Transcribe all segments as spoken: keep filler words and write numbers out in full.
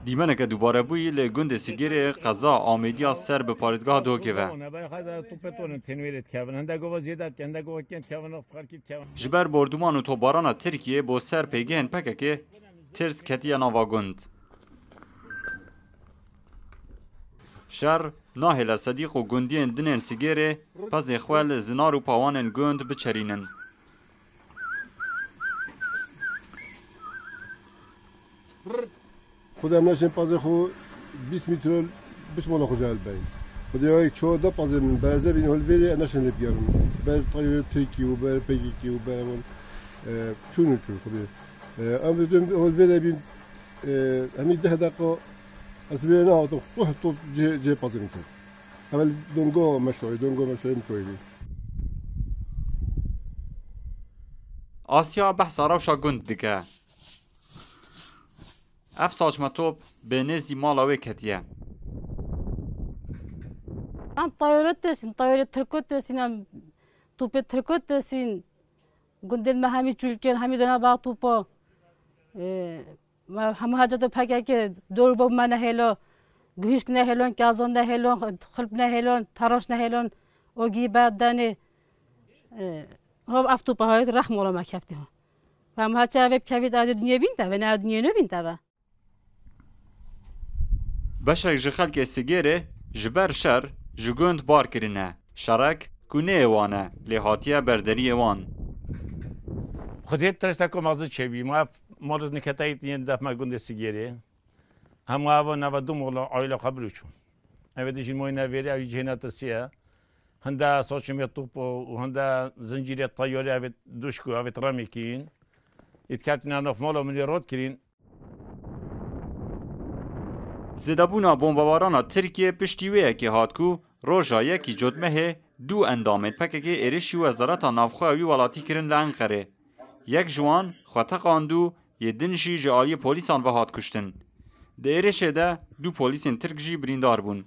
Dîmeneke dubarebûyî li gundê Sigêrê qeza Amêdiya ser bi parêzgeha Duhokê ve. Ji ber borduman û topbarana Tirkiyê bo ser pêgehên P K K tirs ketiye nava gund. Şer nahêle Sedîq û gundiyên din ên Sigêrê pezê xwe li zinar û pawanên gund biçerînin. Xwedê em neşên pazê xwe bîst metre biçim ola xwe ji hev beyin. Xwedê ya ço de pazê min berze bîn hol vêrê em neşên lê bigerin. Ber tayê Tirkî û ber P K K û ber wan, e, çûn û çûn xwedê. E, em vêtin hol vêrê bîn, e, hemî deh deqa ez vêrê nehatim. Xwe top cê, cê pazê min kir. Evel dongo meşoyê, dongo meşoyê min koyî. Asya behsa rewşa gund dike. Ev saçme top bi nêzî mala wê ketiye. Em tayore tesîn, tayore tirko tesîn, em topê tirko tesîn. Gundên me hemî çûlkên, hemî dona ba topa. Ee, me hemû hecet û P K K dor bo me nehêlo, gihişk nehêlon, kazon nehêlon, xilp nehêlon, teroş nehêlon, ogî berdenê. Ee, hov ev topa hayt rehm ola me kefti ho. Em haça ev kevît adê dinyê bîn te ve, ne ev dinyê nû bîn te ve. Beşek ji xelkê Sigêrê ji ber şer ji gund bar kirine. Şerek ku neyê wan e, lê hatiye ber deriyê wan. Xwedê tirse ku mezin çêbî. Ma ev mor niketayî yên def me gundê Sigêrê. Hema ev nava du mola aile xwe birûçûn. Ev dijî moyne vêrê ew cihê netirsiye. Hinde saçimê top û hinde zincîrê tayarê ev duşku ev remekîn. Ît ketine naf mala min ê rot kirîn. Zêdebûna bombebarana Tirkiyê piştî wê yekê hat ku roja yekî Cotmehê du endamên P K K êrişî Wezareta Navxwe wî welatî kirin li Enqerê. Yek ji wan xwe teqand û yê din jî ji aliyê polîsan ve hat kuştin. Di êrişê de du polîsên Tirk jî birîndar bûn.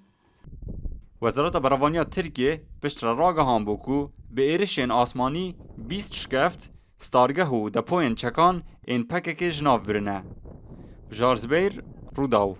Wezareta Berevaniya Tirkiyê piştre ragihan bû ku bi êrişên asmanî bîst şikeft, stargeh û depoyên çekan ên P K K ji nav birine. Bijar Zibeyr, Rûdaw.